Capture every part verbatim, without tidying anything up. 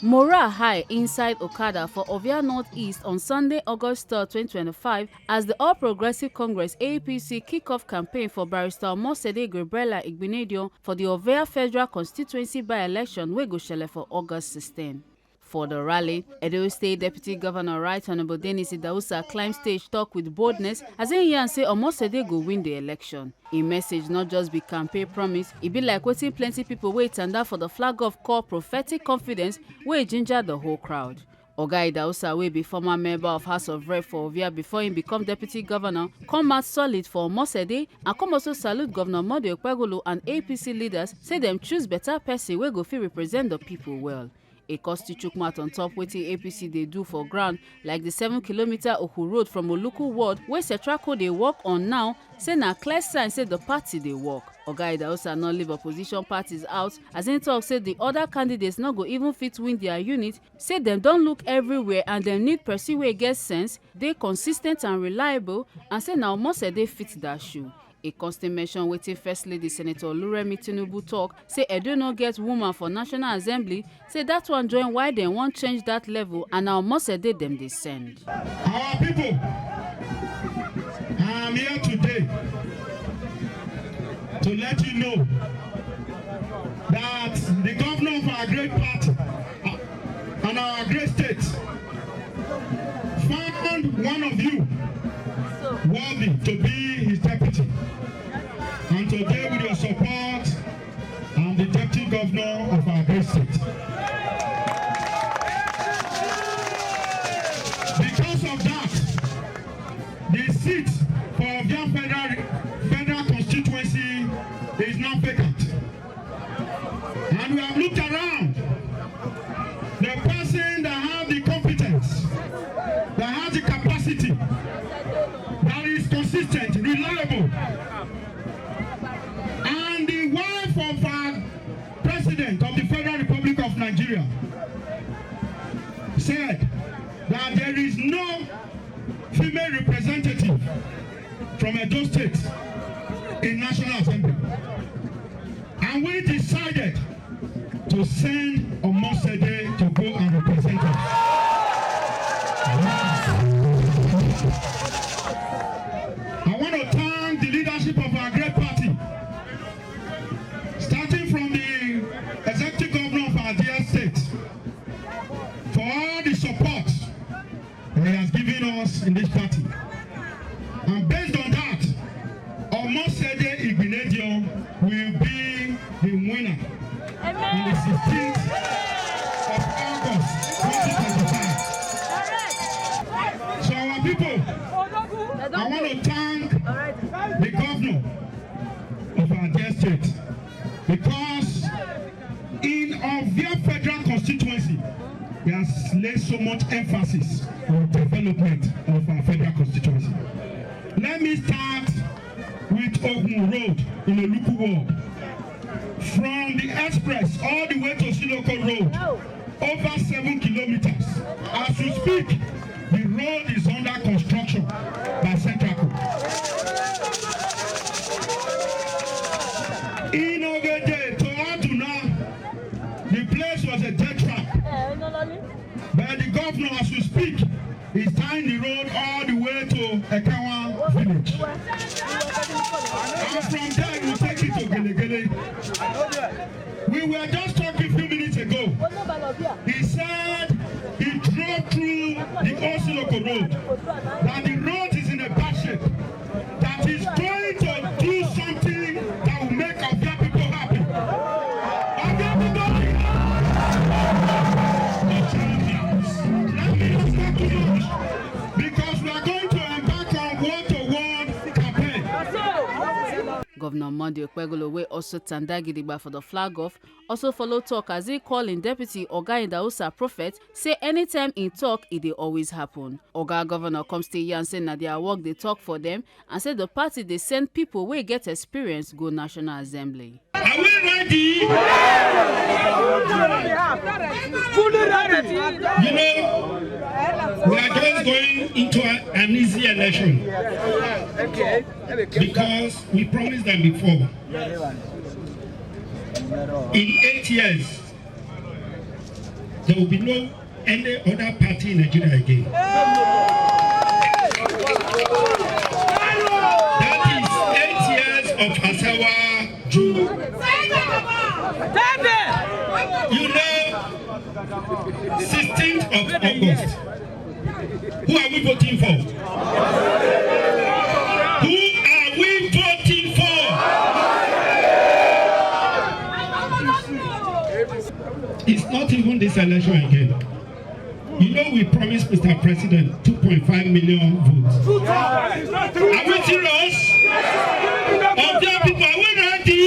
Morale high inside Okada for Ovia Northeast on Sunday, August third, twenty twenty-five, as the All Progressive Congress, A P C, kick-off campaign for Barrister Omosede Gabriella Igbinedion for the Ovia Federal Constituency by-election wey go shele for August sixteen. For the rally, Edo State Deputy Governor Right Honorable Dennis Idahosa climb stage talk with boldness as he yarn say Omosede go win the election. Im message not just be campaign promise, e be like wetin plenty people wey tanda for the flag of call prophetic confidence wey ginger the whole crowd. Oga Idahosa, wey be former member of House of Rep for Ovia before he become deputy governor, come out solid for Omosede and come also salute Governor Mode Okpegolo and A P C leaders, say dem choose better person wey go fit represent the people well. E come still chook mouth on top wetin A P C dey do for ground, like the seven kilometer Oku Road from Oluku Ward wey Setraco dey work on now, say na clear sign say the party dey work. Oga Idahosa no leave opposition parties out, as he talk say the other candidates no go even fit win their unit, say dem don look everywhere and dem need person wey get sense, dey consistent and reliable, and say na Omosede fit that shoe. E come still mention wetin First Lady Senator Oluremi Tinubu talk, say Edo no get woman for National Assembly, say that one join why dem wan change that level and na Omosede dem dey send. Our people, I am here today to let you know that the governor of our great party, uh, and our great state found one of you worthy to be his deputy. And today, with your support, I'm the deputy governor of our great state. Because of that, the seat for Ovia Federal, Federal Constituency is now vacant. And we have looked around. The person that has the competence, that has the capacity, that is consistent, reliable, and the wife of our President of the Federal Republic of Nigeria said that there is no female representative from Edo State in National Assembly. And we decided to send Omosede to go and represent us. I want to thank the leadership of our great party, starting from the executive governor of our dear state, for all the support he has given us in this party. And based on that, Omosede Igbinedion will be the winner on the sixteenth of August twenty twenty-five. So our people, I want to thank the governor of our dear state, because in Ovia Federal Constituency, he has laid so much emphasis on development of our federal constituency. Let me start with Ogun Road in Oluku Ward. From the express all the way to Siloko Road, over seven kilometers. As we speak, the road is under construction by Centraco. In Ogede to Aduna, the place was a death trap. But the governor, as we speak, is tying the road all the way to Ekawa village. And from there, we take it to Gelegele. We were just talking a few minutes ago. He said he drove through the Osiloko Road, that the road is in a bad shape, that he's going to do something that will make Ovia people happy. Ovia people, let me not talk too much, because we are going to embark on word-to-word campaign. Governor Monday Okpegolo, wey also tanda gidigba for the flag off, also follow talk as he call in deputy Oga Idahosa prophet, say anytime he talk, e dey always happen. Oga governor come stay yarn say na their work dey talk for them, and say the party dey send people wey get experience go National Assembly. Are we ready? Fully ready. You know, we are just going into a, an easy election. Okay. Because we promised them before. In eight years, There will be no any other party in Nigeria again. That is eight years of Asawa Ju. You know, sixteenth of August. Who are we voting for? Who are we voting for? It's not even this election again. You know we promised Mister President two point five million votes. Are we serious? Of their people, are we ready?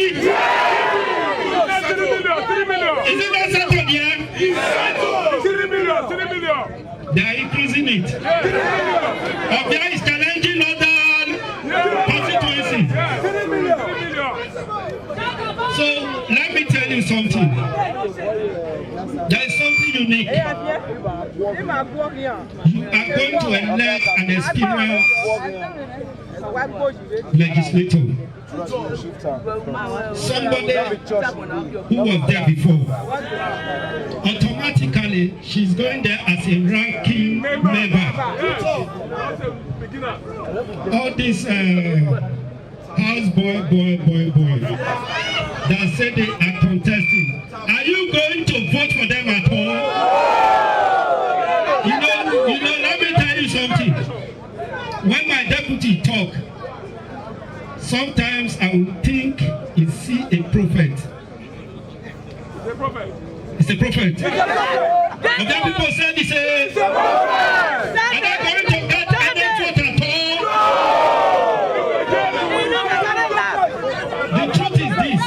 Is it not settled yet? They are increasing it. Of there is challenging other constituencies. So let me tell you something. There is something unique. You are going to elect an experienced legislator. Somebody who was there before. Automatically, she's going there as a ranking member. All this uh, house boy, boy, boy, boy that said they are contesting. Are you going to vote for them at all? You know, you know. Let me tell you something. When my deputy talk, sometimes I will think he see a prophet. It's a prophet. Other people said it's a. Are they going to get any vote at all? The truth is this.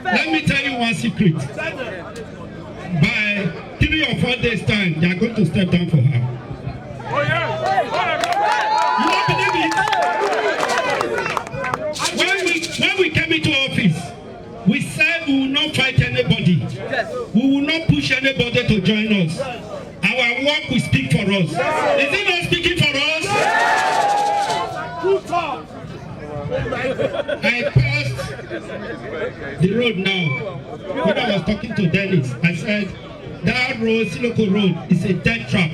Let me tell you one secret. By three or four days' time, they are going to step down for her. You don't believe it? When we, when we came into office, we said we will not fight anybody. We will not push anybody to join us. Our work will speak for us. Is it not speaking for us? I passed the road now. When I was talking to Dennis, I said, that road, Siloko Road, is a death trap.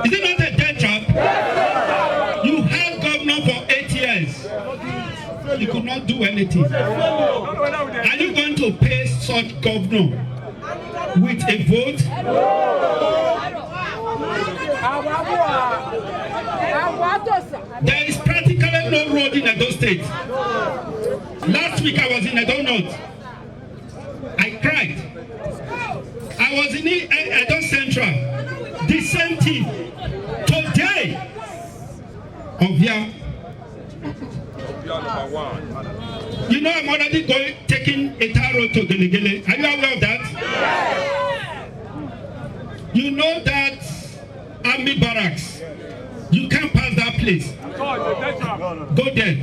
Is it not a death trap? You had governor for eight years. He could not do anything. Are you going to pay such governor with a vote? There is practically no road in Edo State. Last week I was in Edo North. I cried. I was in E- E- Edo Central. The same thing. Today, Ovia. You know, I'm already going taking a tar road to Gelegele. Are you aware of that? You know that army barracks. You can't pass that place. Go there.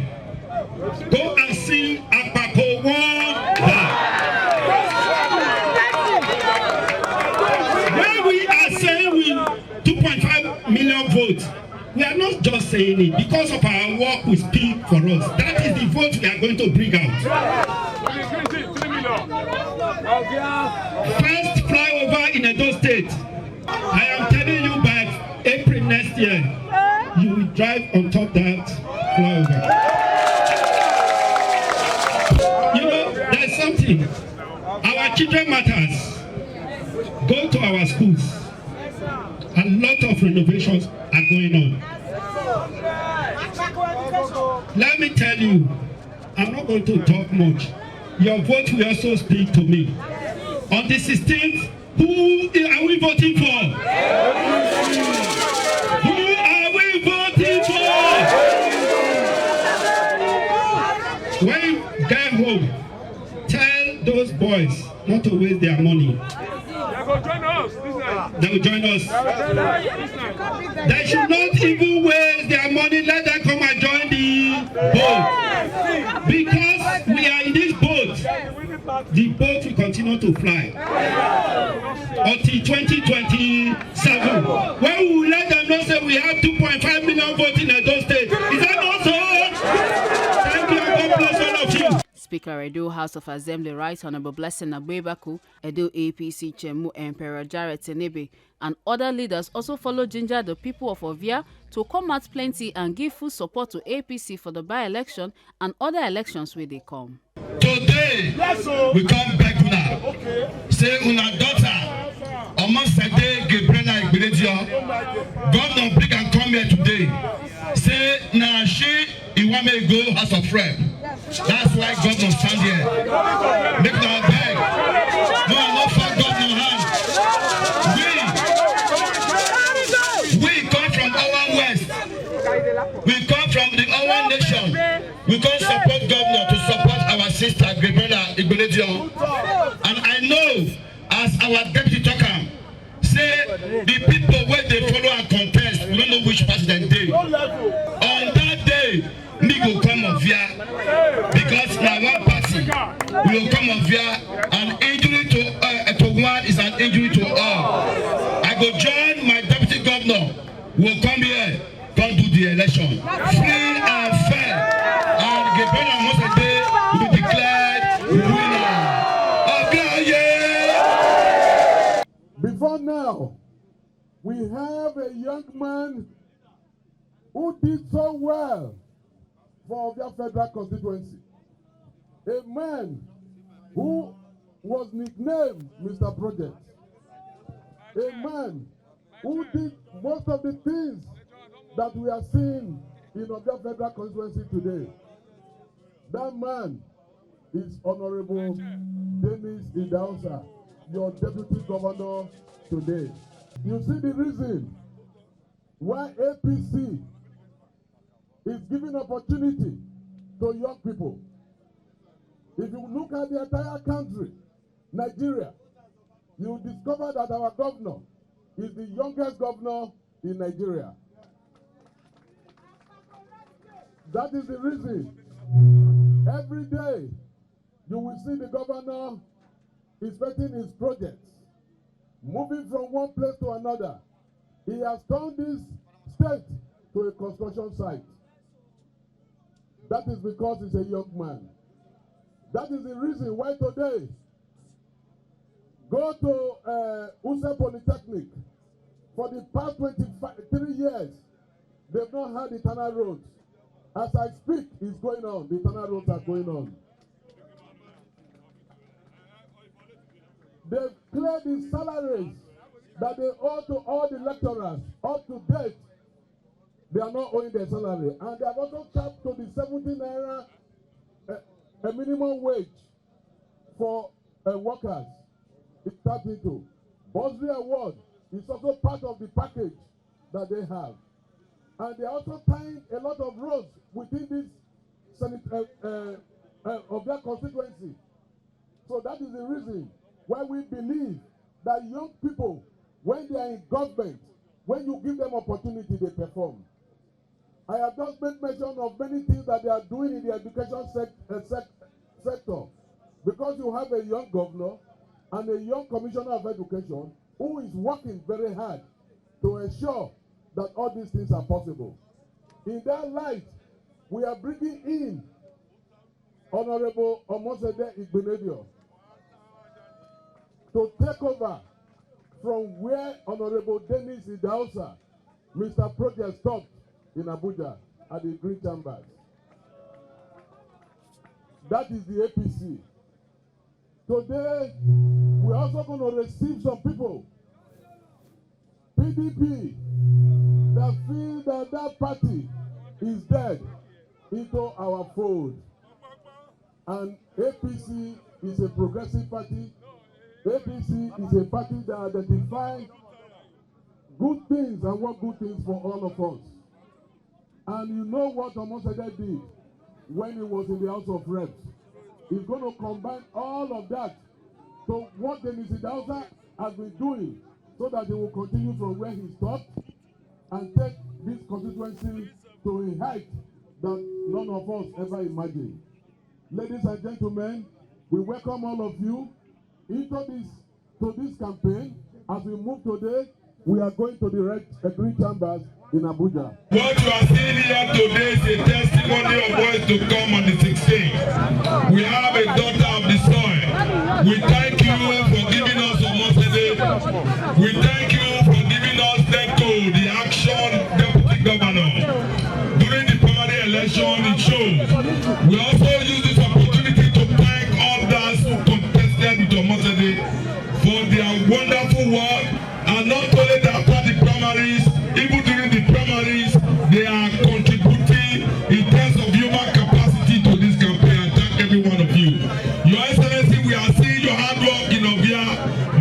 Go and see Akpako one bar. When we are saying we two point five million votes, we are not just saying it because of our work we speak for us. That is the vote we are going to bring out. First flyover in Edo State. I am telling you, by April next year, you will drive on top that flyover. You know, there's something. Our children matters. Go to our schools. A lot of renovations are going on. Let me tell you, I'm not going to talk much. Your vote will also speak to me. On the sixteenth, who are we voting for? Who are we voting for? When you get home, tell those boys not to waste their money. They go join us this night. They will join us. They should not even waste their money. Let them come and join the boat. Because we are in this boat, the boat will continue to fly until twenty twenty-seven. When we will let them know say we have two point five million votes in Edo State. Is that not so? Thank you and God bless all of you. Speaker. Edo House of Assembly Right Honorable Blessing Agbebaku, Edo A P C Chairman Emperor Jarrett Tenebe, and other leaders also follow ginger the people of Ovia to come out plenty and give full support to A P C for the by-election and other elections wey dey come. Today, we come beg una. Say una daughter, Omosegun Gabriella Igbinedion, governor bring am come here today. Say na she Iwame go House of Rep. That's why governor stand here. Make una beg. No, no for governor hand. We, we come from our west. We come from the our nation. We come support governor to support our sister Gabriella Igbinedion. And I know, as our deputy talk am, say the people wey dey follow and contest, we no know which party dem dey. On that day, me go come Ovia because na one party. We go come Ovia, and injury to uh, to one is an injury to all. I go join my deputy governor. We go come here, come do the election free and fair, and Gabriel Mosede will be declared winner. Ovia, yeah! Before now, we have a young man who did so well for Ovia Federal Constituency. A man who was nicknamed Mister Project. A man who did most of the things that we are seeing in Ovia Federal Constituency today. That man is Honorable Dennis Idahosa, your deputy governor today. You see the reason why A P C is giving opportunity to young people. If you look at the entire country, Nigeria, you discover that our governor is the youngest governor in Nigeria. That is the reason every day you will see the governor inspecting his projects, moving from one place to another. He has turned this state to a construction site. That is because he's a young man. That is the reason why today, go to uh, Use Polytechnic. For the past twenty-three years, they've not had internal roads. As I speak, it's going on. The internal roads are going on. They've cleared the salaries that they owe to all the lecturers up to date. They are not owing their salary. And they have also capped to the seventy naira uh, a minimum wage for uh, workers. It's tapped into. Bursary award is also part of the package that they have. And they also tying a lot of roads within this Senate uh, uh, uh, of their constituency. So that is the reason why we believe that young people, when they are in government, when you give them opportunity, they perform. I have just made mention of many things that they are doing in the education sec- uh, sec- sector, because you have a young governor and a young commissioner of education who is working very hard to ensure that all these things are possible. In that light, we are bringing in Honorable Omosede Igbenedion to take over from where Honorable Dennis Idahosa, Mister Project, stopped in Abuja at the Green Chambers. That is the A P C. Today, we're also going to receive some people, P D P, that feel that that party is dead, into our fold. And A P C is a progressive party. A P C is a party that identifies good things and want good things for all of us. And you know what Omosede did when he was in the House of Reps. He's going to combine all of that to what Dennis Idahosa has been doing, so that he will continue from where he stopped and take this constituency to a height that none of us ever imagined. Ladies and gentlemen, we welcome all of you into this to this campaign as we move today We are going to the red, the green chambers in Abuja. What you are seeing here today is a testimony of what is to come on the sixteenth. We have a daughter of the soil. We thank you for giving us Omosede. We thank you for giving us Deco, the action deputy governor, during the primary election. It shows. We also use this opportunity to thank others who contested with Omosede for their wonderful work. And not only that, after the primaries, even during the primaries, they are contributing in terms of human capacity to this campaign. I thank every one of you. Your Excellency, we are seeing your hard work in Ovia,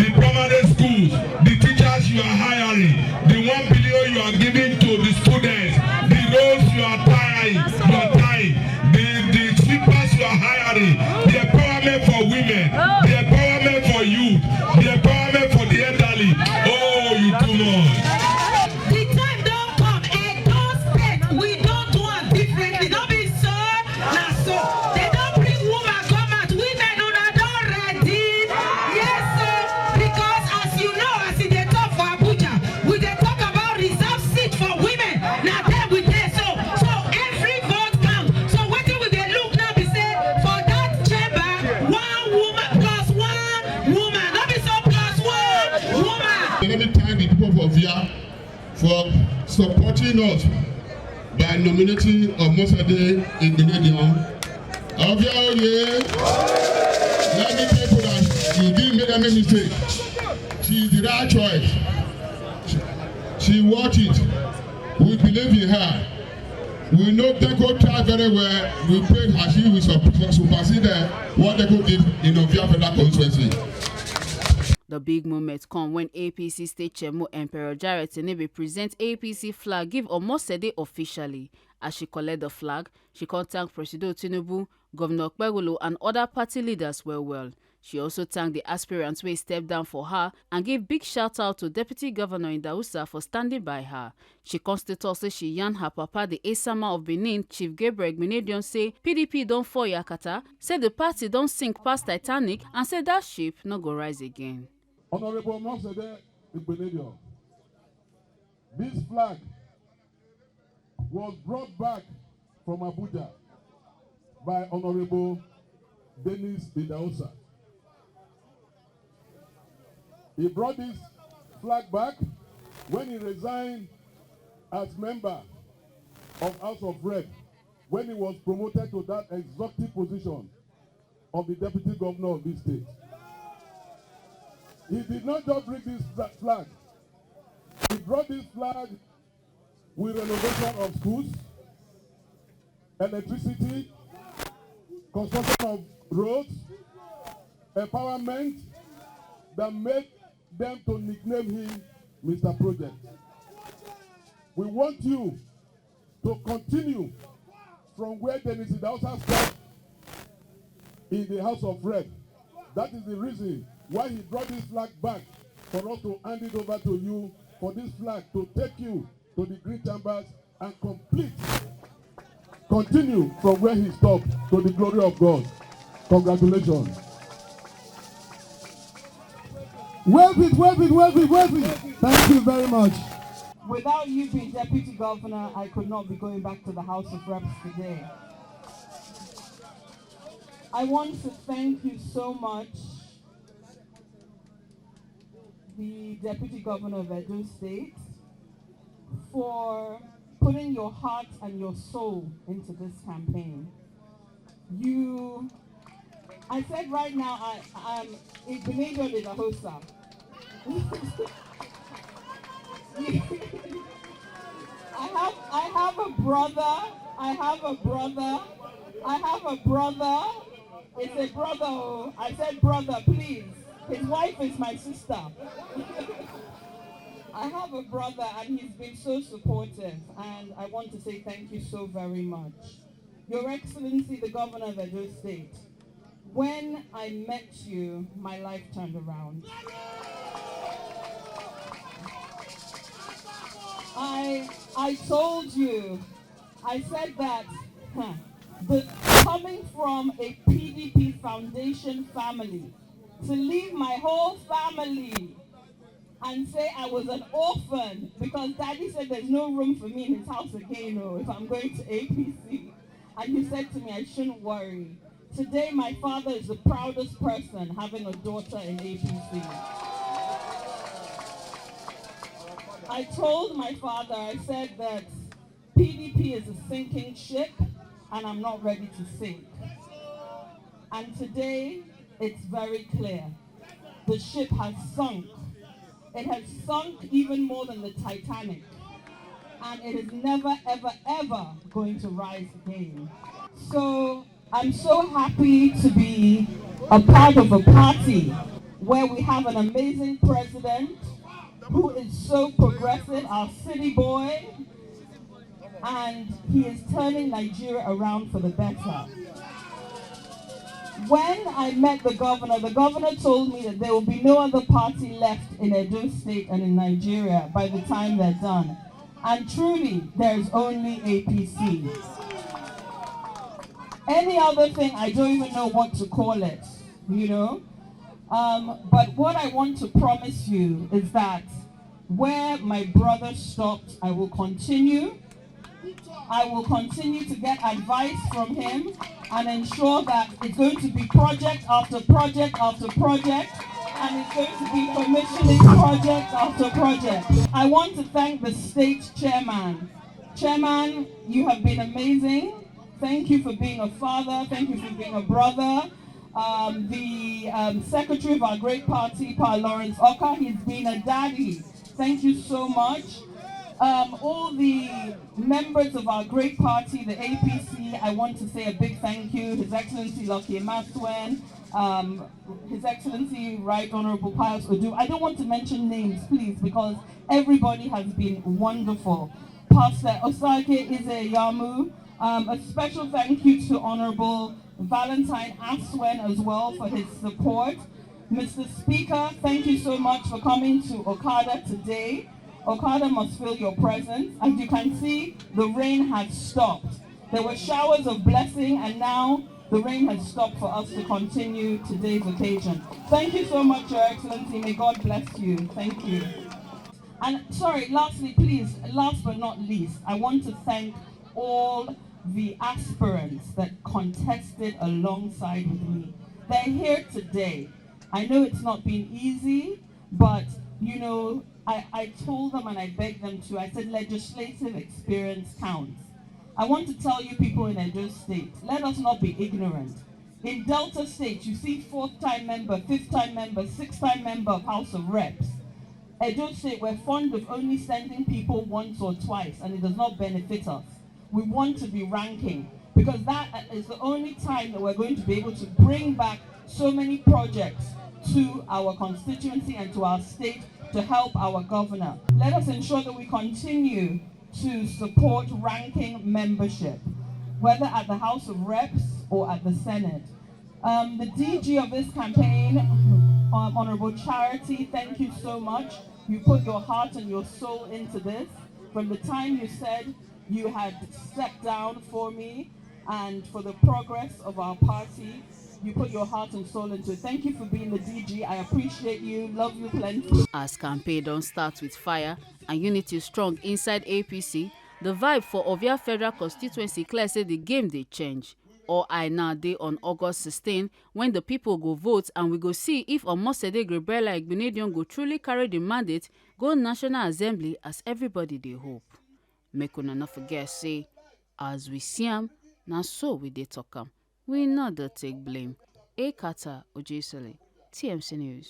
the primary schools, the teachers you are hiring, the one billion you are giving to the students, the roads you are tying, you are tying, the, the sweepers you are hiring, the empowerment for women, the empowerment for youth, the empowerment for the elderly. Oh, you too much. The time don come, Edo State, we don do am differently. No be so, na so. They don bring woman come out. Women, una don ready? Yes, so, because as you know, as e dey talk for Abuja, we dey talk about reserve seat for women. Na there we dey. So, so every vote count. So wetin we dey look now be say for that chamber, one woman plus one woman. No be so, plus one woman. Let me thank the people of Ovia for supporting us by nominating Omosede Igbinedion. Ovia Oye, let me tell you that you didn't make any mistake. She is the right choice. She, she worth it. We believe in her. We know Deco tried very well. We pray that she will sup- supersede uh, what Deco did in Ovia Federal Constituency. The big moment come when A P C state chairman Emperor Jarrett Tinubu present A P C flag give Omosede officially. As she collect the flag, she come thank Presido Tinubu, Governor Okpebholo and other party leaders well well. She also thank the aspirants wey step down for her and give big shout out to Deputy Governor Idahosa for standing by her. She come still talk say she yarn her papa, the Esama of Benin, Chief Gabriel Igbinedion, say P D P don fall yakata, say the party don sink past Titanic and say that ship no go rise again. Honorable Omosede Igbinedion, this flag was brought back from Abuja by Honorable Dennis Idahosa. He brought this flag back when he resigned as member of House of Rep when he was promoted to that executive position of the deputy governor of this state. He did not just bring this fla- flag. He brought this flag with renovation of schools, electricity, construction of roads, empowerment that made them to nickname him Mister Project. We want you to continue from where Dennis Idahosa stopped in the House of Rep. That is the reason why he brought this flag back for us to hand it over to you, for this flag to take you to the green chambers and complete, continue from where he stopped to the glory of God. Congratulations. Wave it, wave it, wave it, wave it. Thank you very much. Without you being deputy governor, I could not be going back to the House of Reps today. I want to thank you so much, the deputy governor of Edo State, for putting your heart and your soul into this campaign. You, I said right now, I, I'm Igbeneghu Idahosa. I have, I have a brother. I have a brother. I have a brother. It's a brother. Oh. I said brother, please. His wife is my sister. I have a brother, and he's been so supportive, and I want to say thank you so very much. Your Excellency, the Governor of Edo State, when I met you, my life turned around. I, I told you, I said that huh, the, coming from a P D P foundation family, to leave my whole family and say I was an orphan because daddy said there's no room for me in his house again, or if I'm going to A P C. And he said to me I shouldn't worry. Today, my father is the proudest person having a daughter in A P C. I told my father, I said that P D P is a sinking ship and I'm not ready to sink. And today, it's very clear. The ship has sunk. It has sunk even more than the Titanic. And it is never, ever, ever going to rise again. So I'm so happy to be a part of a party where we have an amazing president who is so progressive, our city boy, and he is turning Nigeria around for the better. When I met the governor, the governor told me that there will be no other party left in Edo State and in Nigeria by the time they're done. And truly, there's only A P C. Any other thing, I don't even know what to call it, you know? Um, but what I want to promise you is that where my brother stopped, I will continue. I will continue to get advice from him and ensure that it's going to be project after project after project, and it's going to be commissioning project after project. I want to thank the state chairman. Chairman, you have been amazing. Thank you for being a father. Thank you for being a brother. Um, the um, secretary of our great party, Pa Lawrence Oka, he's been a daddy. Thank you so much. Um, all the members of our great party, the A P C, I want to say a big thank you. His Excellency Lucky Emaswen, um, His Excellency Right Honorable Pius Odu. I don't want to mention names, please, because everybody has been wonderful. Pastor Osage Izeyamu, um, a special thank you to Honorable Valentine Aswen as well for his support. Mister Speaker, thank you so much for coming to Okada today. Okada must feel your presence. As you can see, the rain has stopped. There were showers of blessing, and now the rain has stopped for us to continue today's occasion. Thank you so much, Your Excellency. May God bless you. Thank you. And sorry, lastly, please, last but not least, I want to thank all the aspirants that contested alongside with me. They're here today. I know it's not been easy, but you know, I, I told them and I begged them to. I said legislative experience counts. I want to tell you people in Edo State, let us not be ignorant. In Delta State, you see fourth time member, fifth time member, sixth time member of House of Reps. Edo State, we're fond of only sending people once or twice, and it does not benefit us. We want to be ranking, because that is the only time that we're going to be able to bring back so many projects to our constituency and to our state to help our governor. Let us ensure that we continue to support ranking membership, whether at the House of Reps or at the Senate. Um, the D G of this campaign, um, Honorable Charity, thank you so much. You put your heart and your soul into this. From the time you said you had stepped down for me and for the progress of our party, you put your heart and soul into it. Thank you for being the D G. I appreciate you. Love you plenty. As campaign don start with fire and unity strong inside A P C, the vibe for Ovia Federal Constituency clear say the game dey change. All eye now dey on August sixteen, when the people go vote and we go see if Omosede Gabriella Igbinedion go truly carry the mandate go National Assembly as everybody dey hope. Make una no forget say, as we see am, na so we dey talk am. We no dey take blame. Ekata Ojesele, T M C News.